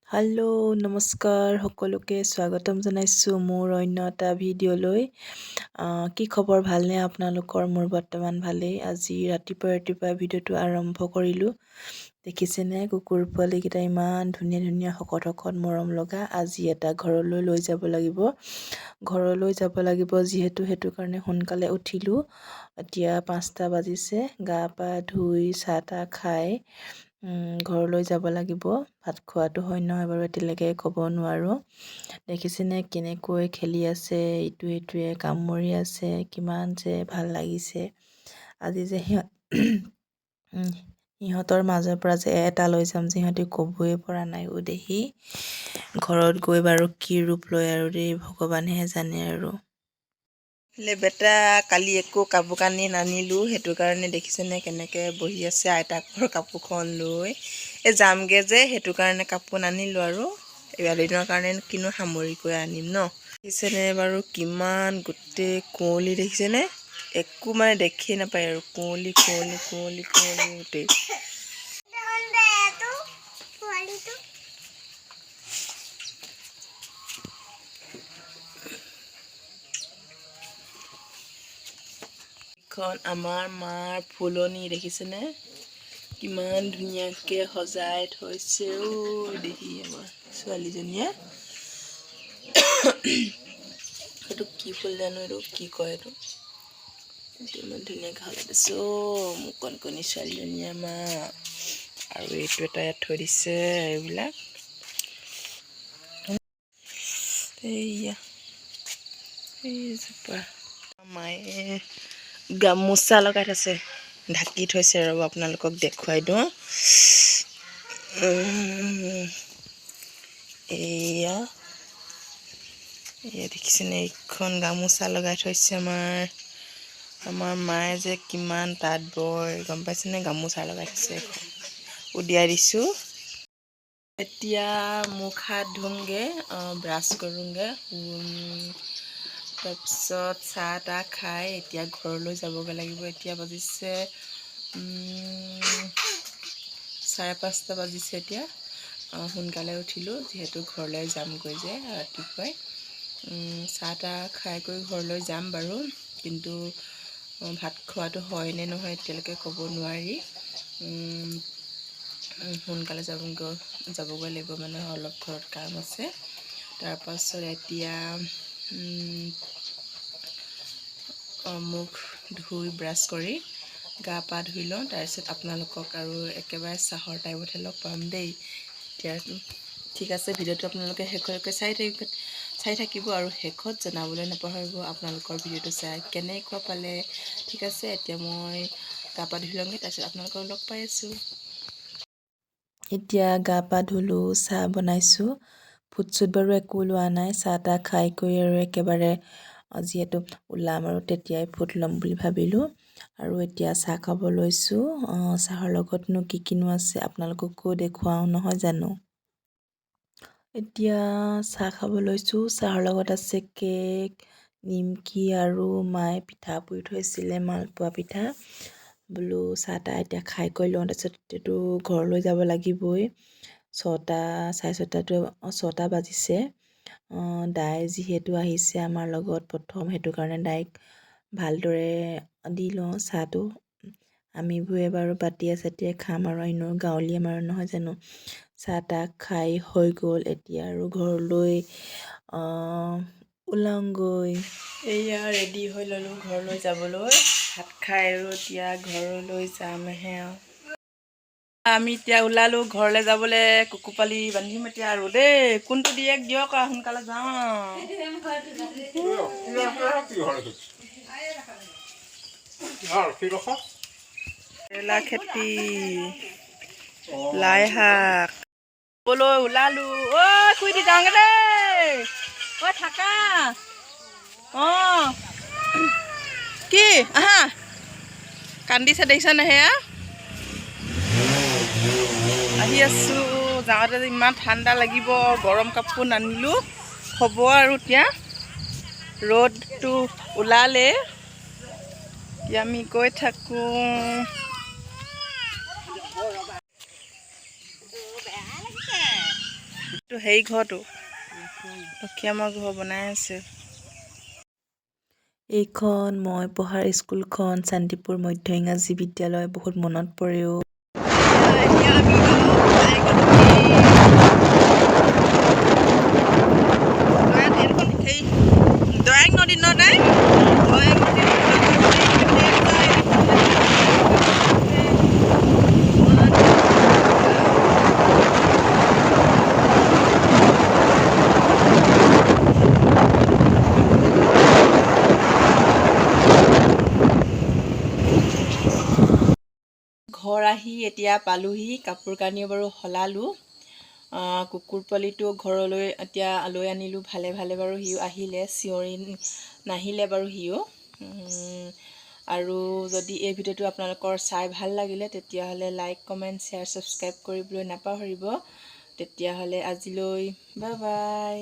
Hello', নমস্কাৰ সকলোকে। স্বাগতম জনাইছোঁ মোৰ অন্য এটা ভিডিঅ'লৈ। কি খবৰ, ভালনে আপোনালোকৰ? মোৰ বৰ্তমান ভালেই। আজি ৰাতিপুৱা ৰাতিপুৱা ভিডিঅ'টো আৰম্ভ কৰিলোঁ। দেখিছেনে কুকুৰ পোৱালিকেইটা ইমান ধুনীয়া ধুনীয়া, শকত শকত, মৰম লগা। আজি এটা ঘৰলৈ লৈ যাব লাগিব। ঘৰলৈ যাব লাগিব যিহেতু, সেইটো কাৰণে সোনকালে উঠিলোঁ। এতিয়া 5টা বাজিছে। গা পা ধুই চাহ তাহ খাই ঘৰলৈ যাব লাগিব। ভাত খোৱাটো হয় নহয় বাৰু এতিয়ালৈকে ক'ব নোৱাৰোঁ। দেখিছেনে কেনেকৈ খেলি আছে, ইটো ইটোৱে কামুৰি আছে, কিমান যে ভাল লাগিছে। আজি যে সিহঁতৰ মাজৰ পৰা যে এটা লৈ যাম যে সিহঁতি ক'বই পৰা নাই। অ' দেহি, ঘৰত গৈ বাৰু কি ৰূপ লয় আৰু দেই, ভগৱানেহে জানে আৰু। বেটা, কালি একো কাপোৰ কানি নানিলোঁ, সেইটো কাৰণে দেখিছেনে কেনেকৈ বহি আছে আইতাকৰ কাপোৰখন লৈ। এই যামগৈ যে, সেইটো কাৰণে কাপোৰ নানিলোঁ আৰু এদিনৰ কাৰণে কিনো সামৰি কৰি আনিম ন। দেখিছেনে বাৰু কিমান গোটেই কুঁৱলী, দেখিছেনে? একো মানে দেখিয়ে নাপায় আৰু, কুঁৱলী কুঁৱলী কুঁৱলী কুঁৱলী গোটেই। এইখন আমাৰ মাৰ ফুলনি, দেখিছেনে কিমান ধুনীয়াকৈ সজাই থৈছে। অ' দেহি, আমাৰ ছোৱালীজনীয়ে। এইটো কি ফুল জানো, এইটো কি কয়? এইটো ইমান ধুনীয়াকৈ সজাই দিছে। অ' মোৰ কণকণি ছোৱালীজনীয়ে আমাৰ। আৰু এইটো এটা ইয়াত থৈ দিছে এইবিলাক। এইয়া এইজোপা মায়ে গামোচা লগাই থৈছে, ঢাকি থৈছে। ৰ'ব, আপোনালোকক দেখুৱাই দিওঁ। এয়া এয়া দেখিছেনে, এইখন গামোচা লগাই থৈছে আমাৰ। আমাৰ মায়ে যে কিমান তাঁত বয়, গম পাইছেনে? গামোচা লগাই থৈছে এখন, উলিয়াই দিছোঁ। এতিয়া মুখ হাত ধুমগৈ, ব্ৰাছ কৰোঁগৈ, তাৰপিছত চাহ তাহ খাই এতিয়া ঘৰলৈ যাবগৈ লাগিব। এতিয়া বাজিছে 5:30 বাজিছে। এতিয়া সোনকালে উঠিলোঁ যিহেতু ঘৰলৈ যামগৈ যে ৰাতিপুৱাই। চাহ তাহ খাই কৰি ঘৰলৈ যাম বাৰু, কিন্তু ভাত খোৱাটো হয় নে নহয় এতিয়ালৈকে ক'ব নোৱাৰি। সোনকালে যাবগৈ লাগিব, মানে অলপ ঘৰত কাম আছে। তাৰপাছত এতিয়া মুখ ধুই ব্ৰাছ কৰি গা পা ধুই লওঁ, তাৰপিছত আপোনালোকক আৰু একেবাৰে চাহৰ টাইমতহে লগ পাম দেই। এতিয়া ঠিক আছে, ভিডিঅ'টো আপোনালোকে শেষলৈকে চাই থাকিব আৰু শেষত জনাবলৈ নাপাহৰিব আপোনালোকৰ ভিডিঅ'টো চাই কেনেকুৱা পালে। ঠিক আছে, এতিয়া মই গা পা ধুই লওঁগৈ, তাৰপিছত আপোনালোকক লগ পাই আছোঁ। এতিয়া গা পা ধুলোঁ, চাহ বনাইছোঁ। ফুট চুট বাৰু একো লোৱা নাই। চাহ তাহ খাই কৰি আৰু একেবাৰে যিহেতু ওলাম আৰু তেতিয়াই ফুট ল'ম বুলি ভাবিলোঁ। আৰু এতিয়া চাহ খাব লৈছোঁ। চাহৰ লগতনো কি কিনো আছে আপোনালোককো দেখুৱাওঁ, নহয় জানো? এতিয়া চাহ খাব লৈছোঁ। চাহৰ লগত আছে কেক, নিমকি আৰু মায়ে পিঠা পুৰি থৈছিলে, মালপোৱা পিঠা। বোলো চাহ তাহ এতিয়া খাই কৰি লওঁ, তাৰপিছত ঘৰলৈ যাব লাগিবই। 6টা 6:30টো, 6টা বাজিছে। দাই যিহেতু আহিছে আমাৰ লগত প্ৰথম, সেইটো কাৰণে দাইক ভালদৰে দি লওঁ চাহটো। আমিবোৰে বাৰু বাতিয়ে চাতিয়ে খাম আৰু, এনেও গাঁৱলীয়া মানুহ নহয় জানো। চাহ তাহ খাই হৈ গ'ল, এতিয়া আৰু ঘৰলৈ ওলাওঁগৈ। এয়া ৰেডি হৈ ল'লোঁ ঘৰলৈ যাবলৈ। ভাত খাই আৰু এতিয়া ঘৰলৈ যামহে আৰু। আমি এতিয়া ওলালোঁ ঘৰলৈ যাবলৈ। কুকুৰপালি বান্ধিম এতিয়া আৰু দেই। কোনটো দিয়ক দিয়ক আৰু, সোনকালে যাওঁ। কেৰেলা খেতি, লাই শাক লৈ ওলালোঁ। ঐ খুৰী, যাওঁগে দেই। ঐ থাকা। অঁ কি আহা, কান্দিছে দেখিছানে? সেয়া আহি আছোঁ। যাওঁতে ইমান ঠাণ্ডা লাগিব, গৰম কাপোৰ নানিলোঁ হ'ব আৰু। এতিয়া ৰ'দটো ওলালে, এতিয়া আমি গৈ থাকোঁ। এইটো হেৰি ঘৰটো, লক্ষীৰামৰ ঘৰ বনাই আছে। এইখন মই পঢ়াৰ স্কুলখন, শান্তিপুৰ মধ্য ইংৰাজী বিদ্যালয়। বহুত মনত পৰেও। এতিয়া আমি দয়াং নদী ন নাই, দয়াং নদী। ঘৰ আহি এতিয়া পালোহি। কাপোৰ কানিও বাৰু সলালোঁ। কুকুৰ পোৱালিটো ঘৰলৈ এতিয়া লৈ আনিলোঁ ভালে ভালে বাৰু। সিও আহিলে, চিঞৰি নাহিলে বাৰু সিও। আৰু যদি এই ভিডিঅ'টো আপোনালোকৰ চাই ভাল লাগিলে, তেতিয়াহ'লে লাইক, কমেণ্ট, শ্বেয়াৰ, ছাবস্ক্ৰাইব কৰিবলৈ নাপাহৰিব। তেতিয়াহ'লে আজিলৈ বাই বাই।